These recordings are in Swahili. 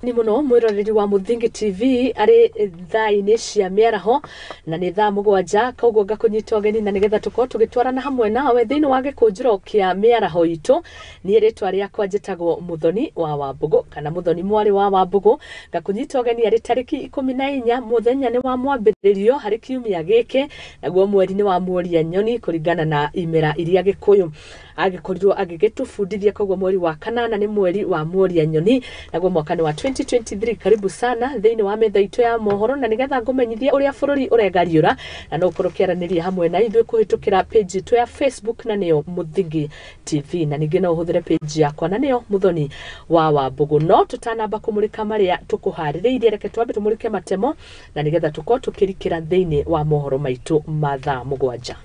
Ni muno mwiroreri wa Muthingi TV ari thaa-inĩ cia mĩaraho na nĩ thaa 7 koguo ngakunyita ũgeni na nĩgetha tũkorwo tũgĩtwarana hamwe nawe thĩinĩ wa gĩkũnjĩro kĩa mĩaraho itũ. Niĩ rĩtwa rĩakwa njĩtagwo Muthoni wa Wambũgũ kana Muthoni mwarĩ wa Wambũgũ. Ngakunyita ũgeni arĩ tarĩki 14 mũthenya nĩ wa mwambĩrĩrio harĩ kiumia gĩkĩ, naguo mweri nĩ wa Muoria Nyoni kũringana na imera iria Gĩkũyũ agĩkorirwo agĩgĩtũbundithia. Koguo mweri wa kanana nĩ mweri wa Muoria Nyoni, naguo mwaka nĩ wa 2023. Karibu sana thĩinĩ wa metha itũ ya mohoro na nĩgetha ngũmenyithie ũrĩa bũrũri ũregariũra, na no ũkorwo ũkĩaranĩria hamwe na ithuĩ kũhĩtũkĩra page itũ ya Facebook na nĩyo Muthingi TV, na ningĩ no ũhũthĩre page yakwa na nĩyo Muthoni wa Wambũgũ. No tũtanamba kũmũrĩka marĩa tũkũharĩrĩirie, reke twambe tũmũrĩke matemo na nĩgetha tũkorwo tũkĩrikĩra thĩinĩ wa mohoro maitũ ma thaa 7.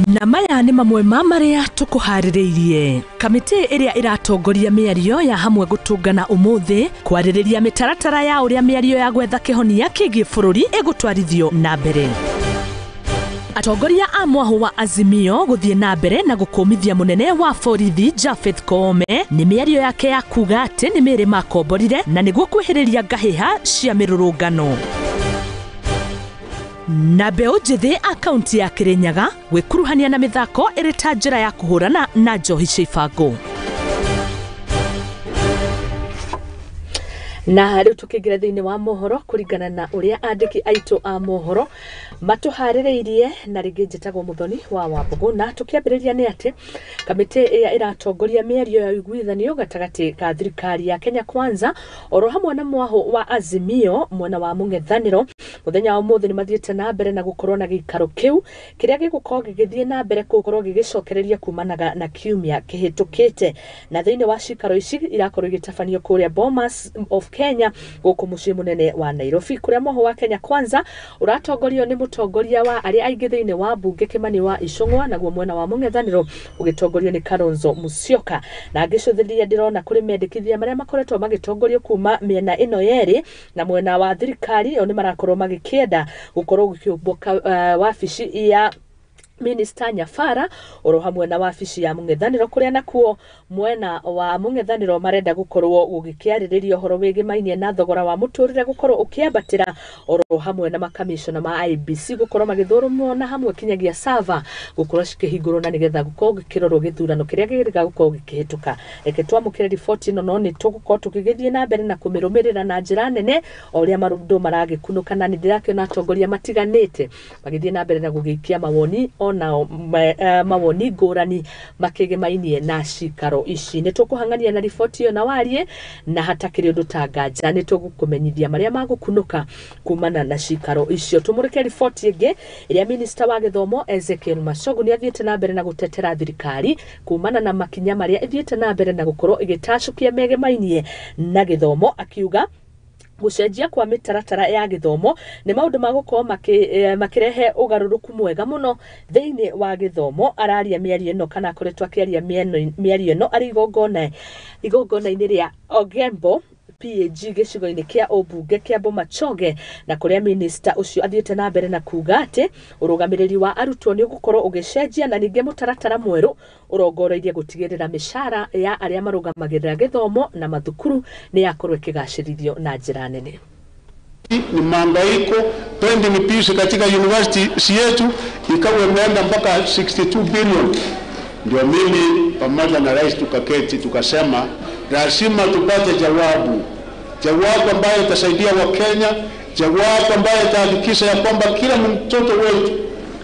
Na maya nĩ mamwe ma marĩa tũkũharĩrĩirie. Kamĩtĩ ĩrĩa ĩratongoria mĩario ya hamwe gũtũngana ũmũthĩ kwarĩrĩria mĩtaratara ya ũrĩa mĩario ya gwetha kĩhonia kĩgiĩ bũrũri ĩgũtwarithio na mbere. Atongoria a mwahũ wa Azimio gũthiĩ na mbere na gũkũmithia mũnene wa borithi Japheth Koome nĩ mĩario yake ya kuga atĩ nĩ mĩrĩ makomborire na nĩguo kwĩhĩrĩria ngahĩha cia mĩrũrũngano. Na mbeũ njĩthĩ a kaunti ya Kirinyaga gwĩkuruhania na mĩthako ĩrĩ ta njĩra ya kũhũrana na njohi cia ibango. Na rĩu tũkĩingĩra thĩinĩ wa mohoro kũringana na ũrĩa andĩki aitũ a mohoro matũharĩrĩirie, na rĩngĩ njĩtagwo Muthoni wa Wambũgũ. Na tũkĩambĩrĩria nĩ atĩ kamĩtĩ ĩrĩa ĩratongoria mĩario ya ũiguithanio gatagatĩ ka thirikari ya Kenya Kwanza oro hamwe na mwahũ wa Azimio mwena wa mũng'ethanĩro mũthenya wa ũmũthĩ nĩ mathiĩte na mbere na gũkorwo na gĩikaro kĩu kĩrĩa gĩgũkorwo gĩgĩthiĩ na mbere gũkorwo gĩgĩcokereria kumanaga na kiumia kĩhĩtũkĩte. Na thĩinĩ wa cikaro ici irakorwo igĩtabanio kũrĩa Bomas of Kenya gũkũ mũciĩ mũnene wa Nairobi, kũrĩa mwahũ wa Kenya Kwanza ũratongorio nĩ mũtongoria wa arĩa aingĩ thĩinĩ wa mbunge Kimani wa Ichung'wa, naguo mwena wa mũng'ethanĩro ũgĩtongorio nĩ Kalonzo Musyoka. Na ngĩcũthĩrĩria ndĩrona kũrĩ mendekithia marĩa makoretwo magĩtongorio kuma mĩena ĩno yerĩ, na mwena wa thirikari o nĩ marakorwo magĩkĩenda gũkorwo gũkĩũmbwo wabici ya Minister Nyabara oro hamwe na wabici ya mũng'ethanĩro, kũrĩa nakuo mwena wa mũng'ethanĩro marenda gũkorwo gũgĩkĩarĩrĩria ũhoro wĩgĩmainie na thogora wa mũtũrĩre gũkorwo ũkĩambatĩra, oro hamwe na makamishona ma IEBC gũkorwo magĩthũrũmwo na hamwe kinyagia sava gũkorwo cikĩhingũrwo na nĩgetha gũkorwo gĩkĩrorwo gĩthurano kĩrĩa gĩrĩga gũkorwo gĩkĩhĩtũka. Reke twamũkĩre riboti ĩno, no nĩ tũgũkorwo tũgĩgĩthiĩ na mbere na kũmĩrũmĩrĩra na njĩra nene o ũrĩa maũndũ maragĩkunũka, na nĩ ndĩrakĩona atongoria matiganĩte magĩthiĩ na mbere na gũgĩikia mawoni onao mawoni ngũrani makĩgĩmainie na cikaro ici. Nĩ tũkũhang'ania na riboti ĩyo na warie na hatakĩrĩ ũndũ ta nganja nĩ tũgũkũmenyithia marĩa magũkunũka kumana na cikaro icio. Tũmũrĩke riboti ĩngĩ ĩrĩa minista wa gĩthomo Ezekiel Machogu nĩ athiĩte na mbere na gũtetera thirikari kumana na makinya marĩa ĩthiĩte na mbere na gũkorwo ĩgĩtacũkia megemainie na gĩthomo, akiuga gũcenjia kwa mĩtaratara ya gĩthomo nĩ maũndũ ma gũkorwo makĩrehe ũgarũrũku mwega mũno thĩinĩ wa gĩthomo. Araria mĩario ĩno kana akoretwo akĩaria mĩario ĩno arĩ igongona-inĩ rĩa Ogembo PAG gĩcigo-inĩ kĩa ũmbunge kĩa Bomachoge, na kũrĩa minista ũcio athiĩte na mbere na kuga atĩ ũrũgamĩrĩri wa arutwo nĩ ũgũkorwo ũgĩcenjia na ningĩ mũtaratara mwerũ ũrongoreirie gũtigĩrĩra mĩcara ya arĩa marũgamagĩrĩra gĩthomo na mathukuru nĩ yakorwo ĩkĩgacĩrithio na njĩra nene. Ni mahangaiko pending fees katika university yetu ikawa imeenda mpaka 62 billion. Ndio mimi pamoja na rais tukaketi tukasema lazima tupate jawabu, jawabu ambayo itasaidia Wakenya, jawabu ambayo itahakikisha ya kwamba kila mtoto wetu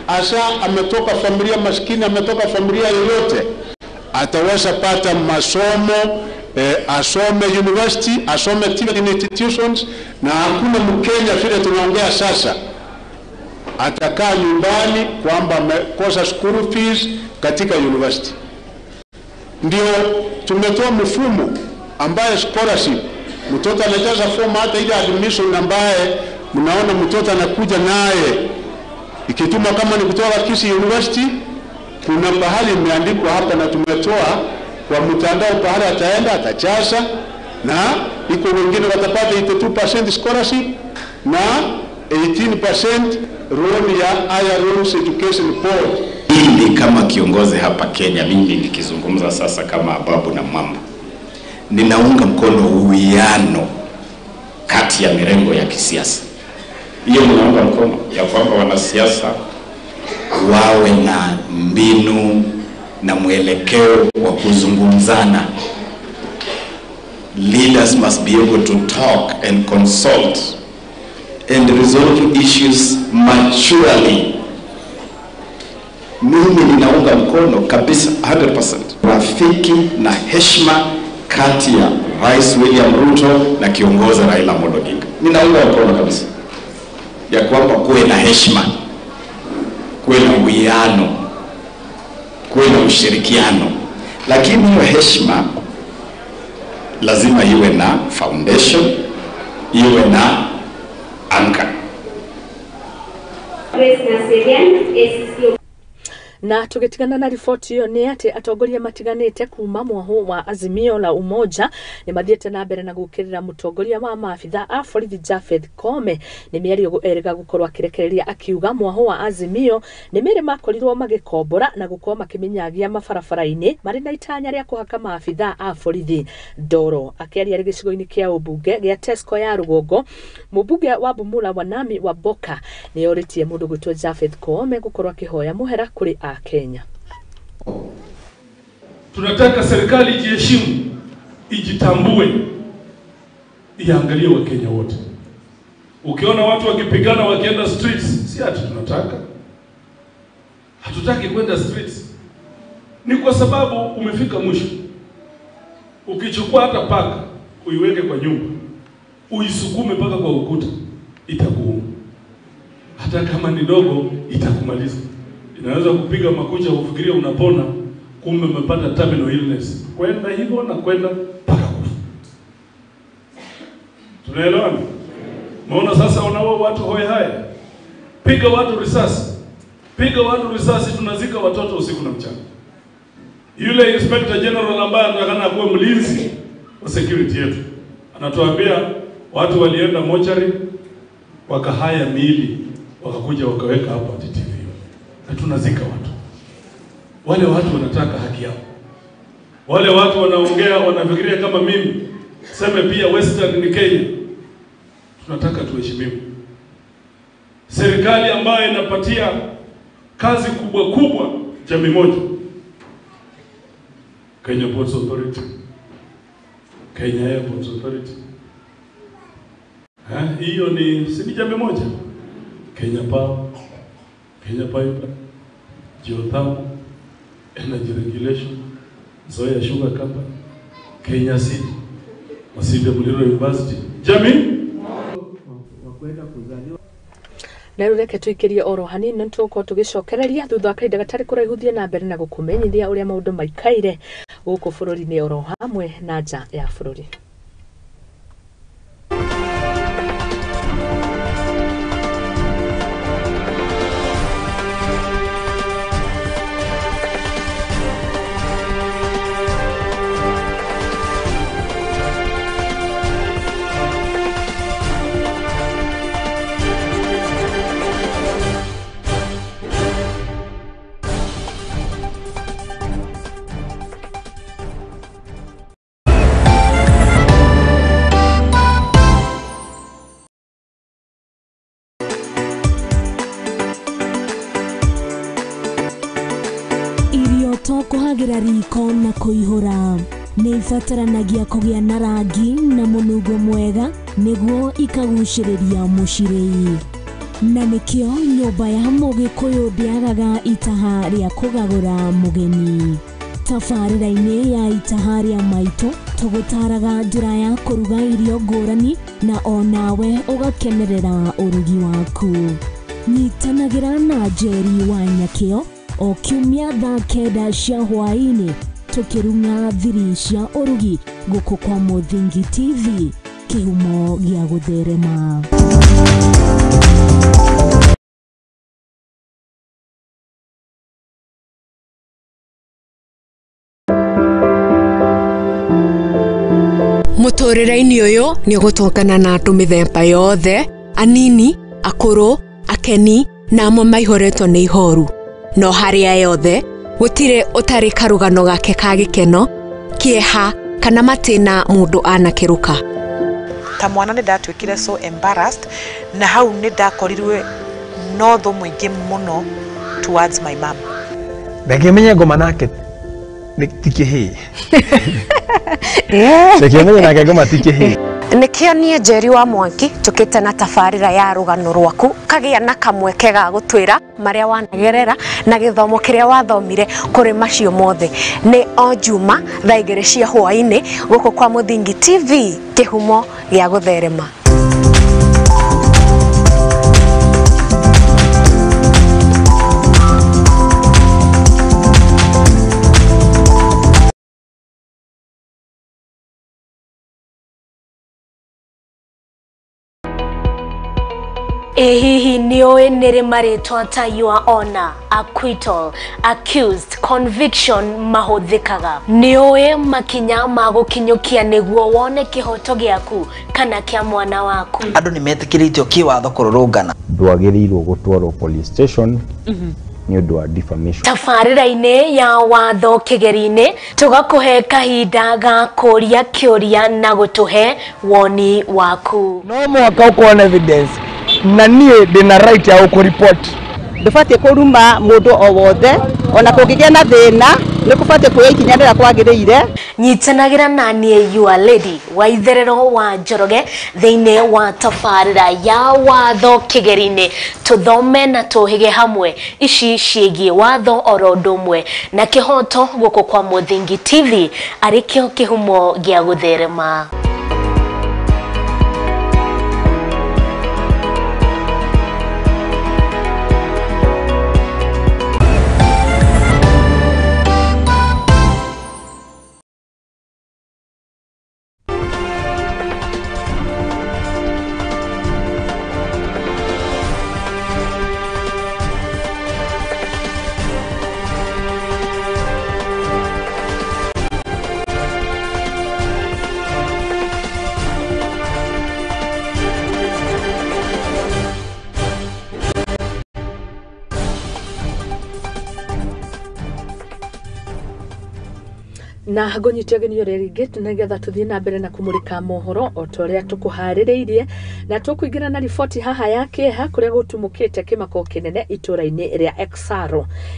asa ametoka familia maskini, ametoka familia yoyote, ataweza pata masomo, asome university, asome TVET institutions, na hakuna Mkenya vile tunaongea sasa atakaa nyumbani kwamba amekosa school fees katika university. Ndio tumetoa mfumo ambaye scholarship, mtoto anajaza form, hata ile admission ambaye mnaona mtoto anakuja naye ikituma kama ni kutoka Kisii University, kuna pahali imeandikwa hapa na tumetoa kwa mtandao, pahali ataenda atajaza, na iko wengine watapata 82% scholarship na 18% Loan ya Higher Roads Education Board. Mimi kama kiongozi hapa Kenya, mimi nikizungumza sasa kama Ababu na Mwamba, ninaunga mkono uwiano kati ya mirengo ya kisiasa. Hiyo ninaunga mkono ya kwamba wanasiasa wawe na mbinu na mwelekeo wa kuzungumzana. Leaders must be able to talk and consult and resolve issues maturely. Mimi ninaunga mkono kabisa 100% rafiki na heshima kati ya Rais William Ruto na kiongozi Raila Amolo Odinga. Ninaunga mkono kabisa ya kwamba kuwe na heshima, kuwe na uwiano, kuwe na ushirikiano. Lakini hiyo heshima lazima iwe na foundation, iwe na anchor. Na tugitigana na riboti iyo ni ati atongoria matiganite kuma mwahu wa Azimio la Umoja ni mathiete na mbere na gukirira mutongoria wa maabitha a borithi Japheth Koome ni mĩario erega gukorwo akirekereria akiuga mwahu wa Azimio ni mĩrĩ makorirwo magikombora na gukorwo makiminyagia mabarabara-inĩ marĩ na itanya rĩa kũhaka maabitha a borithi ndoro. Akiaria arĩ gĩcigo-inĩ kĩa ũmbunge gĩa Tesco ya rũgongo, mũmbunge wa Bumula Wanami wa Boka nĩ orĩtie mũndũ gwĩtwo Japheth Koome gukorwo akĩhoya mũhera kũrĩ a Kenya. Tunataka serikali ijiheshimu, ijitambue, iangalie Wakenya wote. Ukiona watu wakipigana wakienda streets, si ati tunataka. Hatutaki kwenda streets. Ni kwa sababu umefika mwisho. Ukichukua hata paka uiweke kwa nyumba, uisukume paka kwa ukuta, itakuuma. Hata kama ni dogo itakumaliza. Inaweza kupiga makucha ufikirie unapona, kumbe umepata terminal illness. Kwenda hivyo na kwenda paka kufa. Tunaelewana? Maona sasa wanao watu hoi hai. Piga watu risasi. Piga watu risasi, tunazika watoto usiku na mchana. Yule Inspector General ambaye anatakana kuwa mlinzi wa security yetu anatuambia watu walienda mochari wakahaya miili wakakuja wakaweka hapo TV. Na tunazika watu. Wale watu wanataka haki yao. Wale watu wanaongea wanafikiria kama mimi. Sema pia Western ni Kenya. Tunataka tuheshimiwe. Serikali ambayo inapatia kazi kubwa kubwa jamii moja. Kenya Ports Authority, Kenya Airports Authority. Hiyo ni si jamii moja. Kenya Power, Kenya Pipeline, Geothermal, Energy Regulation, Zoya Sugar Company, Kenya Seed, Masinde Muliro University. Jamii Na rĩu reke tũikĩrie oro hanini nĩ tũgũkorwo tũgĩcokereria thutha wa kahinda gatarĩ kũraihu thiĩ na mbere na gũkũmenyithia ũrĩa maũndũ maikaire gũkũ bũrũri-inĩ oro hamwe na nja ya bũrũri. Kuhagira riko na kuihura nĩ ibataranagia kũgĩa na rangi na mũnungo mwega nĩguo ikagucĩrĩria mũcirĩi, na nĩkĩo nyũmba ya Mũgĩkũyũ ndĩagaga itaha rĩa kũgagũra mũgeni. Tabarĩra-inĩ ya itaha rĩa maitũ tũgũtaraga njĩra ya kũruga irio ngũrani na onawe ũgakenerera ũrugi waku. Nyitanagĩra na Njeri wa Nyakĩo o kiumia thaa 9 cia hwaĩ-inĩ tũkĩrung'a thiri cia ũrugi gũkũ kwa Mũthingi TV, kĩhumo gĩa gũtherema. Mũtũrĩre-inĩ ũyũ nĩ ũgũtũngana na andũ mĩthemba yothe, anini, akũrũ, akeni, Na amwe maihũrĩtwo nĩ ihoru no harĩa yothe gũtirĩ ũtarĩ karũgano gake ka gĩkeno kĩeha kana matĩna mũndũ anakĩrũka. Ta mwana nĩ ndatuĩkire so embarrassed na hau nĩ ndakorirwe no thũ mũingĩ mũno towards my mom. Reke menye ngoma nake ti kĩhĩĩ. Reke menye nake ngoma ti kĩhĩĩ. Nĩkĩo niĩ Njeri wa Mwangi tũkĩte na tabarĩra ya rũgano rwaku kagĩa na kamweke ga gũtwĩra marĩa wanagerera na gĩthomo kĩrĩa wathomire kũrĩ macio mothe. Nĩ o Juma thaa 2 cia hwaĩ-inĩ gũkũ kwa Mũthingi TV, kĩhumo gĩa gũtherema. Ĩ hihi nĩũĩ nĩrĩ marĩtwa ta your honor, acquittal, accused, conviction mahũthĩkaga? Nĩũĩ makinya ma gũkinyũkia nĩguo wone kĩhoto gĩaku kana kĩa mwana waku? Andũ nĩ metĩkĩrĩtio kĩwatho kũrũrũngana. Ndwagĩrĩirwo gũtwarwo police station nĩ ũndũ wa defamation. Tabarĩra-inĩ ya watho kĩgeri-inĩ tũgakũhe kahinda ga kũria kĩũria na gũtũhe woni waku. No mũhaka ũkorwo na evidence na niĩ ndĩna right ya gũkũripoti. Ndũbatiĩ kũruma mũndũ o wothe ona kũngĩgĩa na thĩna nĩ kũbatiĩ kuoya ikinya rĩrĩa kwagĩrĩire. Nyitanagĩra na niĩ your lady wa itherero wa Njoroge thĩinĩ wa tabarĩra ya watho kĩgeri-inĩ, tũthome na tũhĩge hamwe ici ciĩgiĩ watho oro ũndũ ũmwe na kĩhoto gũkũ kwa Mũthingi TV arĩ kĩo kĩhumo gĩa gũtherema. Na ngũnyite ũgeni ũrĩa rĩngĩ nĩgetha tũthiĩ na mbere na kũmũrĩka mohoro o ta ũrĩa tũkũharĩrĩirie, na tũkũingĩra na riboti haha ya kĩeha kũrĩa gũtumũkĩte kĩmako kĩnene itũũra-inĩ rĩa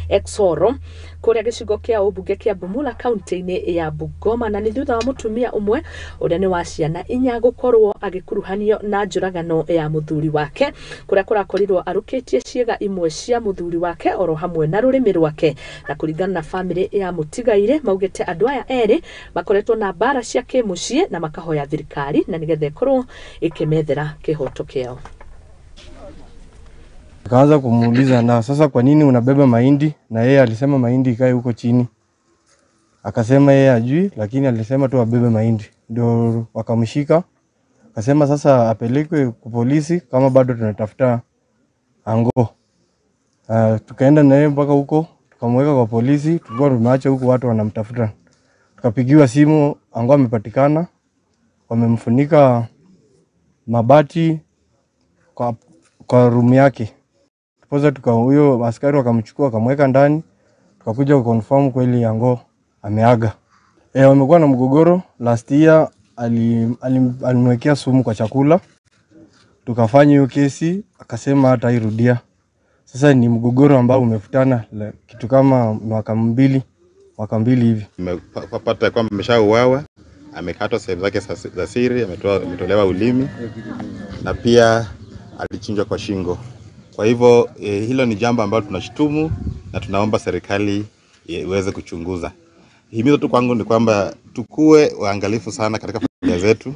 Exoro kũrĩa gĩcigo kĩa ũmbunge kĩa Bumula kaunti-inĩ ya Bungoma, na nĩ thutha wa mũtumia ũmwe ũrĩa nĩ wa ciana inya gũkorwo agĩkuruhanio na njũragano ya mũthuri wake kũrĩa kũrakorirwo arũkĩtie ciĩga imwe cia mũthuri wake oro hamwe na rũrĩmĩ rwake. Na kũringana na famĩlĩ ya mũtigaire maugĩte andũ aya erĩ makoretwo na mbara cia kĩmũciĩ na makahoya thirikari na nĩgetha ĩkorwo ĩkĩmethera kĩhoto kĩao. Akaanza kumuuliza, na sasa kwa nini unabeba mahindi? Na yeye alisema mahindi ikae huko chini. Akasema yeye ajui, lakini alisema tu abebe mahindi. Ndio wakamshika. Akasema sasa apelekwe kwa polisi kama bado tunatafuta ango. Tukaenda na yeye mpaka huko, tukamweka kwa polisi, tulikuwa tumeacha huko watu wanamtafuta. Tukapigiwa simu ango amepatikana, wamemfunika mabati kwa room yake. Tupoza tuka huyo askari wakamchukua wakamweka ndani, tukakuja kuconfirm kweli ango ameaga. Wamekuwa na mgogoro. Last year alimwekea sumu kwa chakula. Tukafanya hiyo kesi, akasema hatairudia. Sasa ni mgogoro ambao umefutana kitu kama mwaka mbili hivi. Nimepata kwamba ameshauawa, amekatwa sehemu zake za siri, ametolewa ulimi na pia alichinjwa kwa shingo. Kwa hivyo hilo ni jambo ambalo tunashutumu na tunaomba serikali iweze kuchunguza. Himizo tu kwangu ni kwamba tukue waangalifu sana katika familia zetu,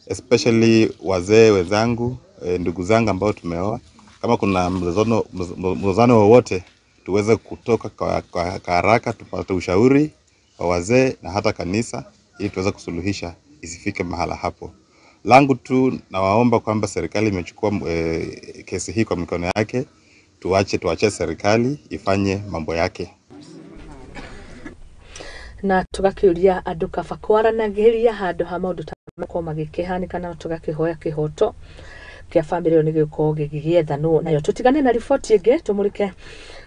especially wazee wenzangu, ndugu zangu ambao tumeoa. Kama kuna mzozano wowote tuweze kutoka kwa haraka, tupate ushauri wa wazee na hata kanisa ili tuweze kusuluhisha isifike mahala hapo. Langu tu nawaomba kwamba serikali imechukua kesi hii kwa mikono yake, tuache serikali ifanye mambo yake. Na tugakiuria andu kaba kwaranagĩria handũ ha maũndũ ta makorwo magĩkĩhanĩka, na tũgakĩhoya kĩhoto Kĩa bamĩrĩ ĩyo nĩ gĩgũkorwo gĩgĩethanwo nayo. Tũtigane na riboti ĩngĩ, tũmũrĩke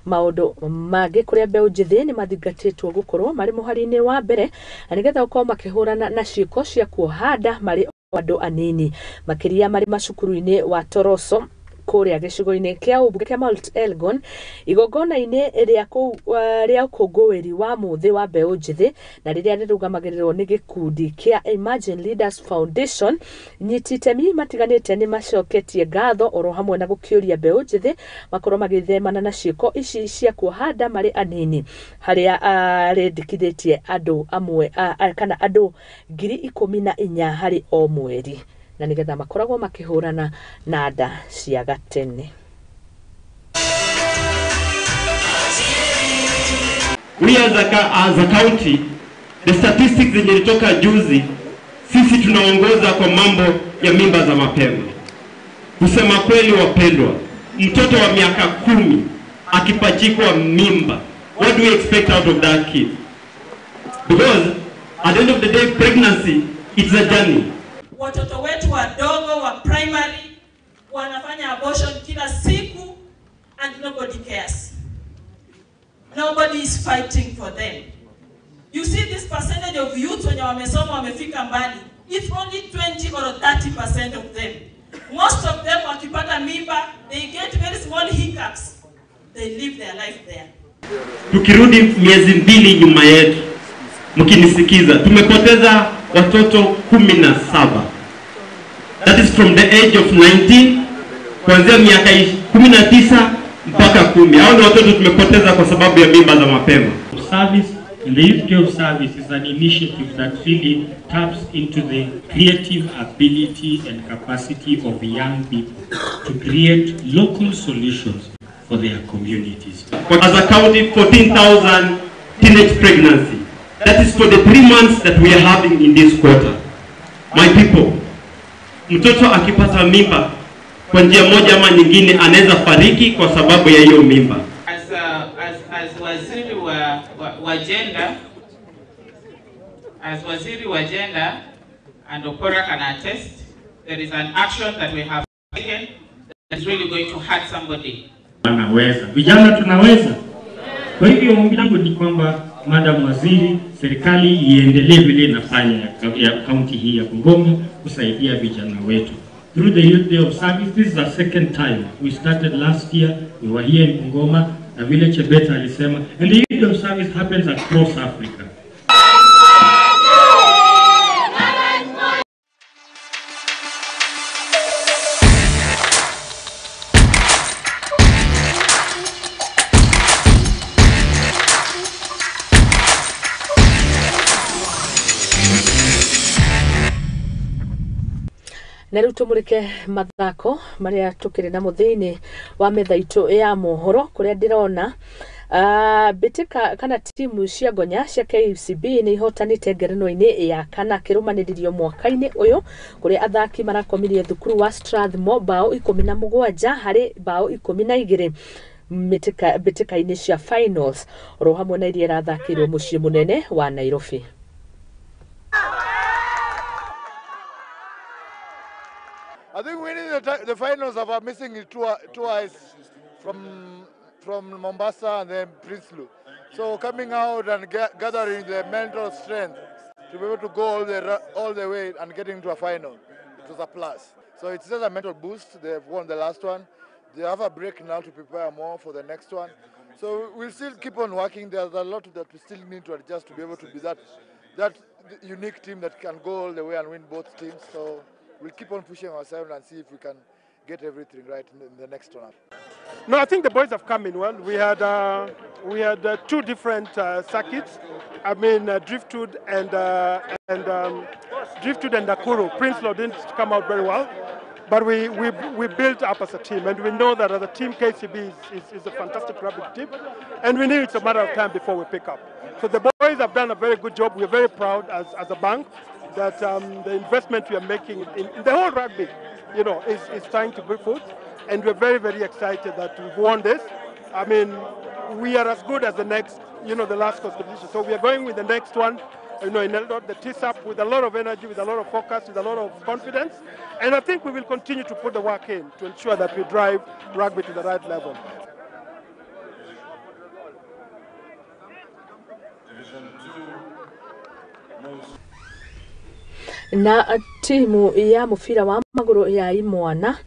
maũndũ mangĩ kũrĩa mbeũ njĩthĩ nĩ mathingatĩtwo gũkorwo marĩ mũhari-inĩ wa mbere na nĩgetha gũkorwo makĩhũrana na ciĩko cia kuoha nda marĩ andũ anini, makĩria marĩ macukuru-inĩ wa Toroso kũrĩa gĩcigo-inĩ kĩa ũmbunge kĩa Mount Elgon. Igongona-inĩ rĩa kũu rĩa ũkũngũĩri wa mũthĩ wa mbeũ njĩthĩ na rĩrĩa rĩrũgamagĩrĩrwo nĩ gĩkundi kĩa Imagine Leaders Foundation, nyiti itemi matiganĩte nĩ macoketie ngatho oro hamwe na gũkĩũria mbeũ njĩthĩ makorwo magĩthemana na ciĩko ici cia kuoha nda marĩ anini, harĩa arendekithĩtie andũ amwe kana andũ 14,000 harĩ o mweri, na nĩgetha makoragwo makĩhũrana na nda cia gatene. We as a county, the statistics zenye ilitoka juzi, sisi tunaongoza kwa mambo ya mimba za mapema. Kusema kweli wapendwa, mtoto wa miaka 10 akipachikwa mimba, what do we expect out of that kid? Because at the end of the day, pregnancy, it's a journey. Watoto wetu wadogo wa primary wanafanya abortion kila siku and nobody cares. Nobody is fighting for them. You see this percentage of youth wenye wamesoma wamefika mbali, it's only 20 or 30% of them. Most of them wakipata mimba, they get very small hiccups. They live their life there. Tukirudi miezi 2 nyuma yetu, mkinisikiza, tumepoteza watoto 17. That is from the age of 19, kuanzia miaka 19 mpaka 10. Hao ni watoto tumepoteza kwa sababu ya mimba za mapema. Service and the Youth Day of Service is an initiative that really taps into the creative ability and capacity of young people to create local solutions for their communities. As a county, 14,000 teenage pregnancy. That is for the 3 months that we are having in this quarter. My people, mtoto akipata mimba kwa njia moja ama nyingine anaweza fariki kwa sababu ya hiyo mimba. As waziri wa gender, as waziri wa gender and Okora can attest, there is an action that we have taken that is really going to hurt somebody. Wanaweza. Vijana tunaweza. Kwa hivyo ombi langu ni kwamba Madam Waziri, serikali iendelee vile inafanya ya kaunti hii ya Bungoma kusaidia vijana wetu. Through the Youth Day of Service, this is the second time. We started last year, we were here in Bungoma, na vile Chebeta alisema, and the Youth Day of Service happens across Africa. Na rĩu tũmũrĩke mathako marĩa tũkĩrĩ namo thĩinĩ wa metha itũ ya mohoro, kũrĩa ndĩrona mbĩtĩka kana timu cia ngonya cia KCB nĩ ihotanĩte ngerenwa-inĩ ya kana kĩrũmanĩrĩrio mwaka-inĩ ũyũ, kũrĩa athaki marakomirie thukuru wa Strathmore bao 17 harĩ bao 12 mbĩtĩka-inĩ cia finals, oro hamwe na iria irathakĩirwo mũciĩ mũnene wa Nairobi. I think winning the finals of our missing twice from Mombasa and then Prinsloo. So coming out and gathering the mental strength to be able to go all the way and getting to a final, it was a plus. So it's just a mental boost. They've won the last one. They have a break now to prepare more for the next one. So we'll still keep on working. There's a lot that we still need to adjust to be able to be that unique team that can go all the way and win both teams. So we'll keep on pushing ourselves and see if we can get everything right in the next tournament. No, I think the boys have come in well. We had two different circuits. I mean, Driftwood and Driftwood and Nakuru. Prinsloo didn't come out very well, but we built up as a team, and we know that as a team, KCB is a fantastic rugby team, and we knew it's a matter of time before we pick up. So the boys have done a very good job. We're very proud as a bank that the investment we are making in the whole rugby, you know, is trying to bear fruit, and we're very, very excited that we've won this. I mean, we are as good as the next, you know, the last competition. So we are going with the next one, you know, in Eldoret, the TSAP, with a lot of energy, with a lot of focus, with a lot of confidence. And I think we will continue to put the work in to ensure that we drive rugby to the right level. Na timu ya mũbira wa magũrũ ya imwana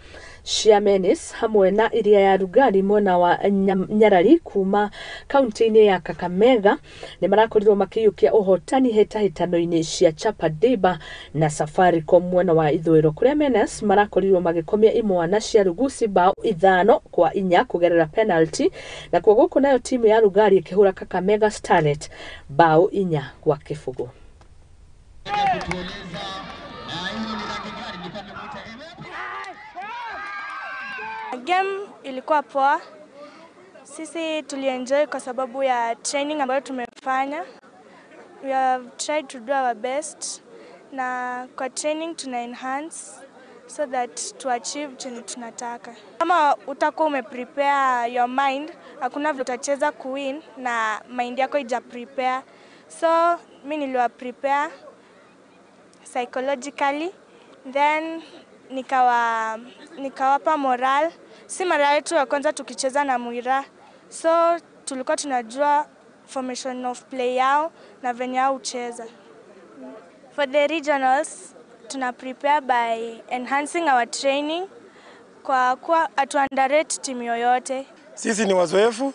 cia Menace hamwe na iria ya Rugari mwena wa Nyarari kuma kaunti-inĩ ya Kakamega nĩ marakorirwo makĩiyũkia ũhotani hĩtahĩtano-inĩ cia Chapa Dimba na Safaricom mwena wa ithũĩro, kũrĩa Menace marakorirwo magĩkomia imwana cia Rugusi bao 5-4 kũgerera penalty, nakuo gũkũ nayo timu ya Rugari ĩkĩhũra Kakamega Starlet bao 4-0. Game ilikuwa poa. Sisi tulienjoy kwa sababu ya training ambayo tumefanya. We have tried to do our best. Na kwa training tuna enhance so that to achieve chenye tunataka. Kama utakuwa umeprepare your mind, hakuna vile utacheza kuwin na mind yako ija prepare. So mimi niliwa prepare psychologically, then nikawapa moral. Si mara yetu ya kwanza tukicheza na Muira, so tulikuwa tunajua formation of play yao na venye yao ucheza. For the regionals tuna prepare by enhancing our training kwa kuwa atu underrate timu yoyote. Sisi ni wazoefu,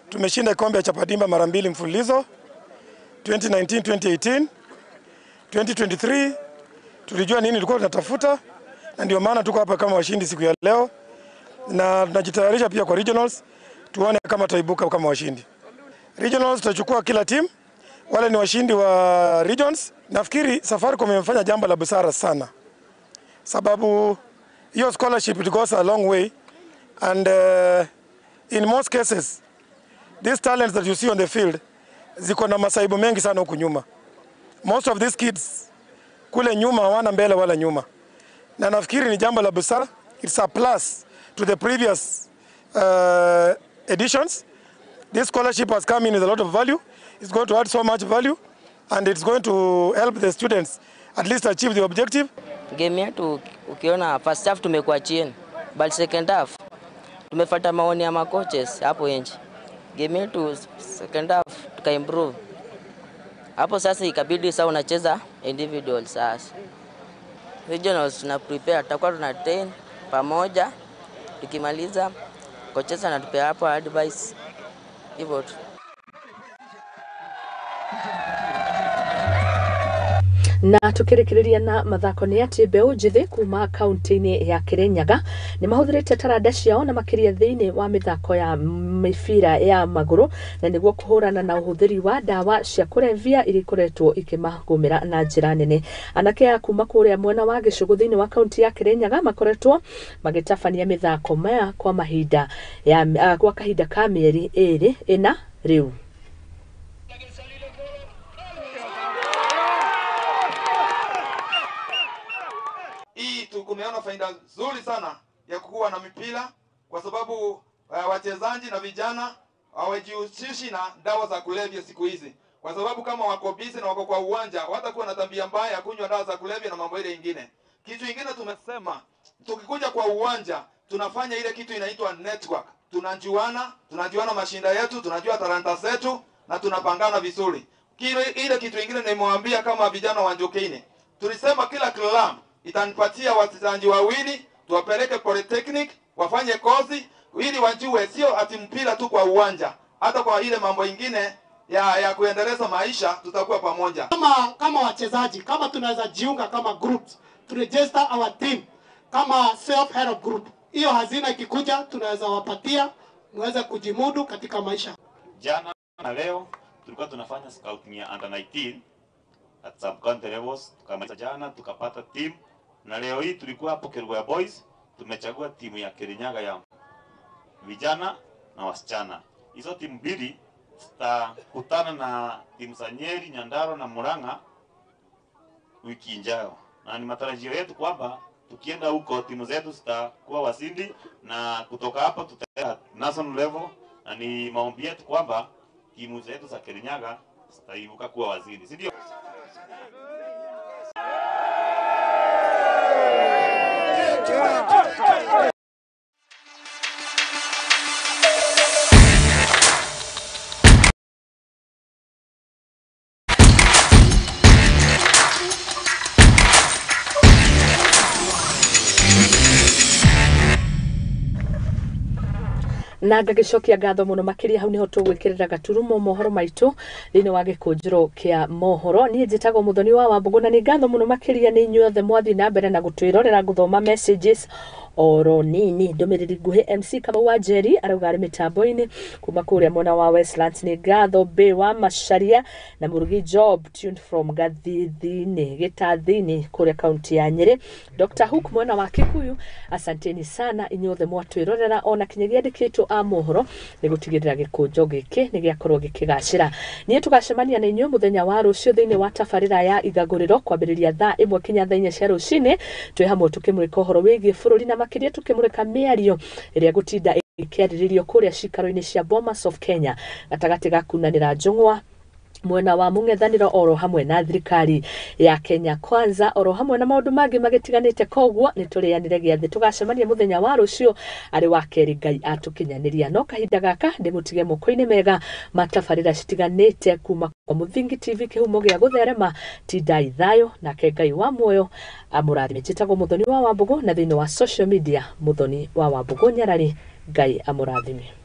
tumeshinda kombe ya Chapa Dimba mara 2 mfululizo, 2019, 2018, 2023. Tulijua nini tulikuwa tunatafuta na ndio maana tuko hapa kama washindi siku ya leo, na tunajitayarisha pia kwa regionals, tuone kama tutaibuka kama washindi. Regionals tutachukua kila team, wale ni washindi wa regions. Nafikiri Safaricom imefanya jambo la busara sana, sababu hiyo scholarship it goes a long way, and in most cases these talents that you see on the field ziko na masaibu mengi sana huku nyuma. Most of these kids kule nyuma hawana mbele wala nyuma, na nafikiri ni jambo la busara. It's a plus to the previous editions. This scholarship has come in with a lot of value. It's going to add so much value, and it's going to help the students at least achieve the objective. Game yetu ukiona first half tumekuwa chini, but second half tumefuata maoni ya macoaches hapo nje. Game yetu second half tukaimprove. Hapo sasa ikabidi sasa unacheza individual sasa. Regionals tuna prepare, tutakuwa tuna train pamoja, tukimaliza kocha anatupea hapo advice hivyo tu. Na tukirikiriria na mathako ni ati mbeũ njĩthĩ kuma kaunti-inĩ ya Kirinyaga nĩ mahũthĩrĩte taranda ciao na makĩria thĩinĩ wa mĩthako ya mĩbira ya magũrũ, na nĩguo kũhũrana na ũhũthĩri wa ndawa cia kũrebia iria ikoretwo ikĩmagũmĩra na njĩra nene. Anake aya kuma kũrĩa mwena wa Gĩcũgũ thĩinĩ wa kaunti ya Kirinyaga makoretwo magĩtabania mĩthako maya kwa mahinda ya kwa kahinda ka mĩeri 2 ĩna rĩu. Tumeona faida nzuri sana ya kuwa na mipira kwa sababu wachezaji na vijana hawajihusishi na dawa za kulevya siku hizi, kwa sababu kama wako busy na wako kwa uwanja watakuwa na tabia mbaya ya kunywa dawa za kulevya na mambo ile nyingine. Kitu kingine tumesema, tukikuja kwa uwanja tunafanya ile kitu inaitwa network. Tunajuana mashinda yetu, tunajua talanta zetu na tunapangana vizuri. Ile kitu kingine nimewambia kama vijana wa Njukini, tulisema kila club itanipatia wachezaji wawili tuwapeleke Polytechnic wafanye kozi ili wajue sio ati mpira tu kwa uwanja, hata kwa ile mambo ingine ya kuendeleza maisha tutakuwa pamoja. Kama wachezaji, kama tunaweza jiunga kama groups, to register our team kama self help group. Hiyo hazina ikikuja tunaweza wapatia muweze kujimudu katika maisha. Jana na leo tulikuwa tunafanya scouting ya under 19 at sub county levels, tukamaliza jana tukapata team, na leo hii tulikuwa hapo Kerugoya Boys tumechagua timu ya Kirinyaga ya vijana na wasichana. Hizo timu mbili zitakutana na timu za Nyeri, Nyandarua na Murang'a wiki ijayo, na ni matarajio yetu kwamba tukienda huko timu zetu zitakuwa washindi, na kutoka hapo tutaenda national level, na ni maombi yetu kwamba timu zetu za Kirinyaga Sitaibuka kuwa waziri, si ndio? Na ngagĩcokia ngatho mũno makĩria. Hau nĩho tũgwĩkĩrĩra gaturumo mohoro maitũ thĩinĩ wa gĩkũnjĩro kĩa mohoro. Niĩ njĩtagwo Mũthoni wa Wambũgũ, na nĩ ngatho mũno makĩria nĩ inyuothe mwathiĩ na mbere na gũtwĩrorera. Ngũthoma messages oro nini, ndũmĩrĩri nguhĩ. MC Kamau wa Njeri arauga arĩ mĩtambo-inĩ kuma kũrĩa mwena wa Westlands. Nĩ ngatho. Bay wa Macharia na Mũrugi Job tuned from Gathithinĩ, Gĩtathini, kũrĩa kaunti ya Nyĩrĩ. Dr Hook mwena wa Kikuyu, asanteni sana inyuothe mwatwĩrorera, ona kinyagia andĩkĩtwo a mohoro nĩ gũtigĩrĩra gĩkũnjo gĩkĩ nĩ gĩakorwo gĩkĩgacĩra. Niĩ tũgacemania na inyuĩ mũthenya wa rũciũ thĩinĩ wa tabarĩra ya Igagũrĩro, kwambĩrĩria thaa 1 kinya thaa 4 cia rũcinĩ. Twĩ hamwe tũkĩmũrĩka ũhoro wĩgiĩ bũrũri, na makĩria tũkĩmũrĩka mĩario ĩrĩa gũtinda ĩkĩarĩrĩrio kũrĩa cikaro-inĩ cia Bomas of Kenya, gatagatĩ ga kunanĩra njũng'wa mwena wa mũng'ethanĩro oro hamwe na thirikari ya Kenya Kwanza, oro hamwe na maũndũ mangĩ magĩtiganĩte. Koguo nĩ tũrĩanĩre gĩathĩ, tũgacemania mũthenya wa rũciũ arĩ wa kerĩ Ngai atũkinyanĩria. No kahinda gaka ndĩmũtige moko-inĩ mega ma tabarĩra citiganĩte kuma kwa Mũthingi TV, kĩhumo gĩa gũtherema. Tindai thayũ, nake Ngai wa muoyo amũrathime. Njĩtagwo Mũthoni wa Wambũgũ, na thĩinĩ wa social media Mũthoni wa Wambũgũ Nyarari. Ngai amũrathime.